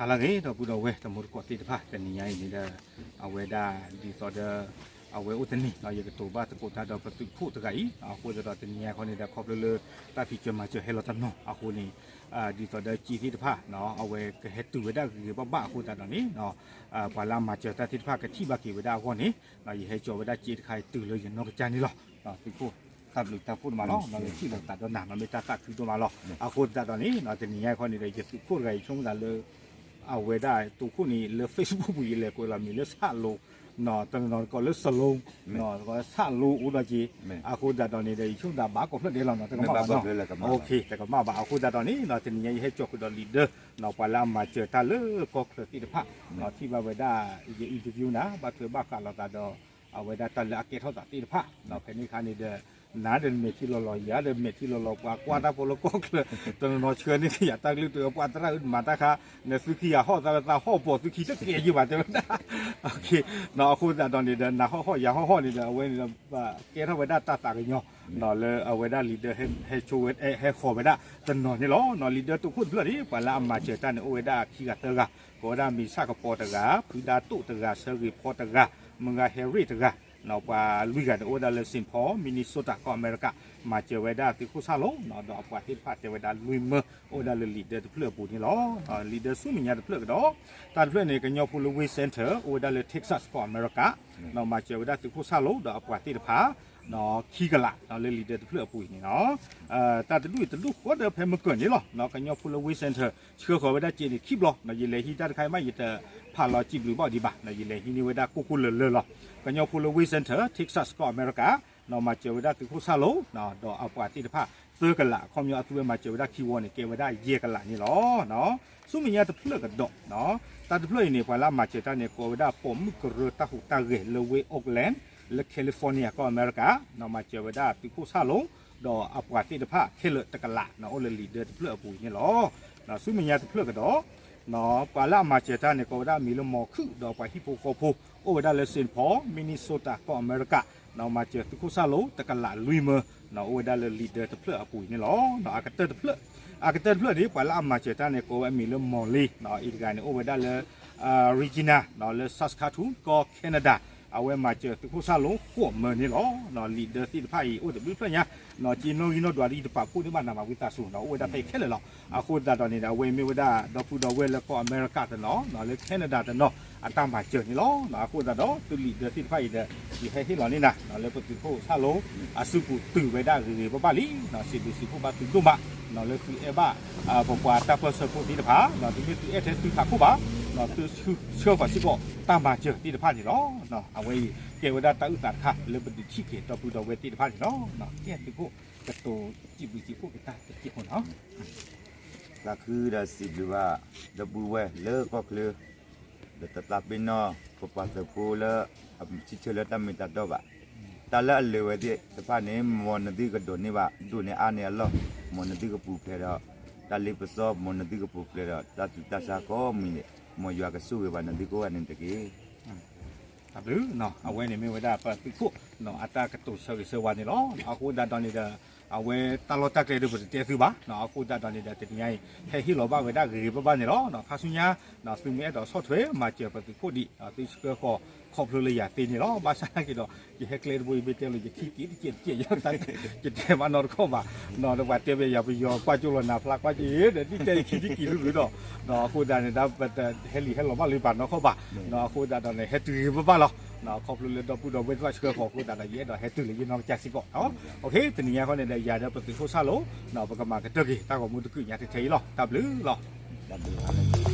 ဟါလၢအဂ့ၤ ဒီပုၢ်ဒီဝဲၢ်တံၤသကိးသ့ၣ်တဖၣ် တနံၤညါအံၤန့ၣ်ဒီး အဝဲဒၣ်ဒ်သိးဒီး အဝဲအိၣ်တနံၤ ယကတိၤဘၣ်သကိးတၢ်ဒီးပသုးခိၣ်တဂၤအံၤ အဃိသတးဒီးတနံၤညါအံၤခီန့ၣ်ဒီး ခီဖျိလၢ တၢ်ဖံးစၢၤမၤစၢၤဟဲလီၤတနီၤအဃိန့ၣ် ဒ်သိးဒီးစ့သ့ၣ်တဖၣ် အဝဲကဟဲတုၤဝဲဒၣ်ဂ့ၤဂ့ၤဘၣ်ဘၣ်အဃိသတးဒီးန့ၣ် ပှၤလၢအမၤစၢၤတၢ်သ့ၣ်တဖၣ်ကထံၣ်ဘၣ်က့ၤဝဲဒၣ်အဂီၢ်န့ၣ် ယဟဲကၠီၤဝဲဒၣ်စ့တခါအံၤတုၤလၢယနီၢ်ကစၢ်န့ၣ်လီၤ. သုးခိၣ် တၢ်ဘျုးတၢ်ဖှိၣ်ဒိၣ်မးလီၤ လၢထံၣ်လိာ်သးဒီးနၤ မ့ၢ်တၢ်သးခုဒိၣ်မးလီၤ. အဃိသတးဒီးန့ၣ် တနံၤညါအံၤခီန့ၣ်ဒီး ယသုးခိၣ်တဂၤအံၤဆိကမိၣ်သးလၢ အဝဲဒၣ်တိခိၣ်န့ၣ် လၢ Facebook ပူၤ ယလဲၤကွဲးလီၤမံၤလၢဆၣ်လိၤ တနီၤနီၤကိးလၢစလိ ဆၣ်လိၤအိၣ်ဒီးက့ၤ အဃိသတးဒီးန့ၣ်ဒီး ယဆိကမိၣ်သးဘၣ်ကိးဖျၢၣ်ဒဲးလီၤနီၤ တကမၣ်ဘၣ်နီၤ တကမၣ်ဘၣ် အဃိသတးဒီးန့ၣ် တနံၤညါယဟဲကၠီၤဃုာ်ဒီး leader ပှၤလၢအမၤစၢၤတၢ်လၢကီၢ်ချၢသ့ၣ်တဖၣ် ထံၣ်ဘၣ်ဝဲဒၣ် ယ interview နၤ ဘၣ်ထွဲဘၣ်ဃးလိာ်သးဒီး အဝဲဒၣ်တၢ်လၢအကဲထီၣ်သးသ့ၣ်တဖၣ် ဖဲန့ၣ်အခါန့ၣ်ဒီး နၤဒီးမဲာ်ထံလီၤလီၤ ယၤဒီးမဲာ်ထံလီၤလီၤ ပှၤကွၢ်တၢ်ဖိလၢကီၢ်ချၢ တနီၤနီၤဆှၢန့ၢ်က့ၤယၤတၢ်ကလုၢ်တၢ်ပှၤသရၣ်အုၣ်မၤတၢ်ခါ နသုခံဂၤဟီၣ်သးလၢသးဟီၣ်ပီၤသုခံတကဲယုာ်ဘၣ်တဲဝဲဒၣ် အဃိသတးဒီးန့ၣ်ဒီး နၤဟီၣ်ဟီၣ်ယၤဟီၣ်ဟီၣ်န့ၣ်ဒီး အဝဲန့ၣ်ဒီး ကဲထီၣ်ဝဲဒၣ်တၢ်သးကညီၤ လၢအဝဲဒၣ် leader ဟဲဆိဝဲ ဟဲဃီၤဝဲဒၣ်တနီၤန့ၣ်လီၤ. leader တိခိၣ်တဖျၢၣ်န့ၣ် ပှၤလၢအမၤစၢၤတၢ်န့ၣ် အိၣ်ဝဲဒၣ်ခံဂၤသၢဂၤ ကိးဝဲဒၣ်မံၤဆၣ်ကပီၤတဂၤ ဖုဒါတိၣ်တဂၤ ဆၢဂ့ၤဖီတဂၤ မုၢ်ဂၤဟဲရ့ၣ်တဂၤ ပှၤလွံၢ်ဂၤန့ၣ် အိၣ်ဝဲဒၣ်လၢ Saint Paul Minnesota ကီၢ်အမဲရကၤ မၤစၢၤဝဲဒၣ်သုးခိၣ်ဆၣ်လိၤ ဒီးအပှၤသ့ၣ်တဖၣ်တဲဝဲဒၣ်လွံၢ်မၢ အိၣ်ဝဲဒၣ်လၢ leader တဖျၢၣ်အပူၤန့ၣ်လီၤ. leader ဆူမဲာ်ညါတဖျၢၣ်ကဒီး တၢ်တဖျၢၣ်န့ၣ် ကညီဖိလၢ Wayne Center အိၣ်ဝဲဒၣ်လၢ Texas ကီၢ်အမဲရကၤ မၤစၢၤဝဲဒၣ်သုးခိၣ်ဆၣ်လိၤ ဒီးအပှၤသ့ၣ်တဖၣ် ခံကလး လၢ leader တဖျၢၣ်အပူၤအံၤန့ၣ်လီၤ. တၢ်တဒူၣ်အံၤတဒူၣ်ဃီဒီးဖဲမကၢၢ်န့ၣ်လီၤ. ကညီဖိလၢ Wayne Center ဆှၢဃီၤဝဲဒၣ်စ့န့ၣ်ခံဘျီ ယလဲၤဟံးတၢ်တခါအံၤမး ယတဖးလီၤစံးဘျုးဘၣ်ဒံးဘၣ် ယလဲၤဟံးန့ၢ်ဝဲဒၣ်ကိၢ်ကိၢ်လၢၤလၢၤလီၤ. ကညီဖိလၢ Wayne Center Texas ကီၢ်အမဲရကၤ မၤစၢၤဝဲဒၣ်သုးခိၣ်ဆၣ်လိၤ ဒီးအပှၤသ့ၣ်တဖၣ် သၢကလး အခီပညီအသုဝဲမၤစၢၤဝဲဒၣ်ခံဝီန့ၣ် ကဲဝဲဒၣ်ယဲၢ်ကလးန့ၣ်လီၤ. ဆူမဲာ်ညါတဖျၢၣ်ကဒီး တၢ်တဖျၢၣ်အံၤန့ၣ် ပှၤလၢအမၤစၢၤတၢ်န့ၣ် ကိးဝဲဒၣ်ပိာ်မုၣ်ကရၢတၢ်ဟူးတၢ်ဂဲၤလၢ Wayne Oakland လၢ California ကီၢ်အမဲရကၤ မၤစၢၤဝဲဒၣ်သုးခိၣ်ဆၣ်လိၤ ဒီးအပှၤသ့ၣ်တဖၣ်ခဲလၢာ်တကလး အိၣ်လၢ leader တဖျၢၣ်အပူၤန့ၣ်လီၤ. ဆူမဲာ်ညါတဖျၢၣ်ကဒီး ပှၤလၢအမၤစၢၤတၢ်န့ၣ် ကိးဝဲဒၣ်မံၤလၢမီၤခုၣ် ဒီးပှၤဟံၣ်ဖိဃီဖိ အိၣ်ဝဲဒၣ်လၢ Saint Paul Minnesota ကီၢ်အမဲရကၤ မၤစၢၤသုးခိၣ်ဆၣ်လိၤ တကလးလွံၢ်မၢ အိၣ်ဝဲဒၣ်လၢ leader တဖျၢၣ်အပူၤအံၤန့ၣ်လီၤ. အကတၢၢ်တဖျၢၣ် အကတၢၢ်တဖျၢၣ်န့ၣ် ပှၤလၢအမၤစၢၤတၢ်န့ၣ် ကိးဝဲအမံၤလၢမီၤလ့ အံၤတဂၤန့ၣ် အိၣ်ဝဲဒၣ်လၢ Regina လၢ Saskatoon ကီၢ် Canada အဝဲမၤစၢၤသုးခိၣ်ဆၣ်လိၤဃိးမၢန့ၣ်လီၤ. leader သ့ၣ်တဖၣ်အံၤ အိၣ်တဘျုးဖျၢၣ်ညါ က့နီၣ်ဂံၢ်နီၣ်ဒွးဒ်ယတပာ်ဖှိၣ်န့ၢ်ဘၣ်နၤဘၣ်ဝံသးစူၤ အိၣ်ဝဲဒၣ်ဖဲခဲလၢာ်လီၤ. အဃိသတးဒီးန့ၣ်ဒီး အဝဲမ့ၢ်ဝဲဒၣ်ဒီပုၢ်ဒီဝဲၢ်လၢကီၢ်အမဲရကၤတနီၤ လၢ Canada တနီၤ အတၢ်မၤစၢၤန့ၣ်လီၤ. အဃိသတးဒီး သုး leader သ့ၣ်တဖၣ်အံၤဒီး ယဟဲဟ့ၣ်လီၤန့ၢ်နၤ လၢပသုးခိၣ်ဆၣ်လိၤ အစုပူၤတုၤဝဲဒၣ်ဂ့ၤဂ့ၤဘၣ်ဘၣ်လံ စံးဘျုးစံးဖှိၣ်ဘၣ်သုဒိၣ်မး လၢသုအဲၣ်ဘၣ် ပပှၤတၢ်ပၢၢ်ဆၢဖိသ့ၣ်တဖၣ် သုမ့ၢ်သုအဲၣ်ထဲသုဖးခိၣ်ဘၣ် သုဆှၢဃီၤစ့ၢ်ကီးတၢ်မၤစၢၤသ့ၣ်တဖၣ်န့ၣ်လီၤ. အဝဲအံၤကဲဝဲဒၣ်တၢ်အုၣ်သးတခါ လၢပဒုးထံၣ်က့ၤဒီပုၢ်ဒီဝဲၢ်သ့ၣ်တဖၣ်န့ၣ်လီၤ. ကဲသုးခိၣ် ကတိၤစံးဘျုးစံးဖှိၣ်က့ၤတၢ်တစဲးဖိနီၤ သးခုဒီးစံးဘျုးဘၣ် ဒီပုၢ်ဝဲၢ်လၢကီၢ်ချၢ ဒီးတသးပ့ၤနီၣ် ပပှၤသုးဖိလၢ အဆံးဆၢလၢတၢ်မ့ၢ်တၢ်တီဘၣ်. တၢ်လၢအလၢာ်ဝဲသ့ၣ်တဖၣ်န့ၣ် မ်နသုကဒိးန့ၢ်ဘၣ် ဒိၣ်န့ၢ်အါန့ၢ်အလီၢ် မ်နသုကပူၤဖျဲးဒီး တၢ်လ့ပစီ မ်နသုကပူၤဖျဲးဒီး တၢ်သူၣ်တၢ်ဆါကိးမံၤဒဲး မ်ယွၤကဆိၣ်ဂ့ၤဘၣ်နသုကိးဂၤန့ၣ်တက့ၢ်. တၢ်ဘျုး အဝဲန့ၣ်မ့ၢ်ဝဲဒၣ်ပသုးခိၣ် အတၢ်ကတိၤဆၢဂ့ၤဆၢဝါန့ၣ်လီၤ. အဃိသတးဒီးန့ၣ်ဒီး အဝဲတၢ်လီၢ်တၢ်ကျဲဒီးပတတဲသုဘၣ်. အဃိသတးဒီးန့ၣ်ဒီး တနံၤညါအံၤ ဟဲဟ့ၣ်လီၤဘၣ်ဝဲဒၣ်ဂ့ၤဂ့ၤဘၣ်ဘၣ်န့ၣ်လီၤ. ခါဆူညါ သုမ့ၢ်အဲၣ်ဒိးဆီၣ်ထွဲမၤစၢၤပသုးခိၣ်ဒံး သုဆှၢဃီၤခီဖျိလၢယၤသ့န့ၣ်လီၤ. ဘၣ်ဆၣ်သနာ်က့ဒီး ယဟဲကျဲတဘိ ယမ့ၢ်တဲလီၤ ယခံက့ၤတကဲးတကဲး ယ ယတဲဘၣ်နီတခီၣ်ဘၣ်. ဒီးပှၤတဲဘၣ်ယၤ ပယီၤကွၢ်ကၠိလီၤနၤဖျါကွၢ်က့ၤဒီး ဒ်တဲယခံဒ်က့ၤရုရုဒီး အဃိသတးန့ၣ် ဒီးပတဟဲလံာ်ဟဲလီၤဘၣ်လၢပှၤနီၢ်ခီၣ်ဘၣ်. အဃိသတးဒီးန့ၣ် ဟဲတုၤဂ့ၤဘၣ်ဘၣ်လီၤ. ခီဖျိလၢဒီပုၢ်ဒီဝဲၢ်သ့ၣ်တဖၣ်ဆှၢဃီၤအဃိသတးဒီး ယအဲၣ်ဒိးဟဲတုၤလၢယနီၢ်ကစၢ်စ့ၢ်ကီး. တနံၤညါခီန့ၣ်ဒီး ယၤဒီးပသုးခိၣ်ဆၣ်လိၤ ပကမၤကတၢၢ်က့ၤ တၢ်ဂီၤမူတကုာ်ညါထဲထဲအံၤလီၤ. တၢ်ဘျုးလီၤ. တၢ်ဘျုးလီၤ.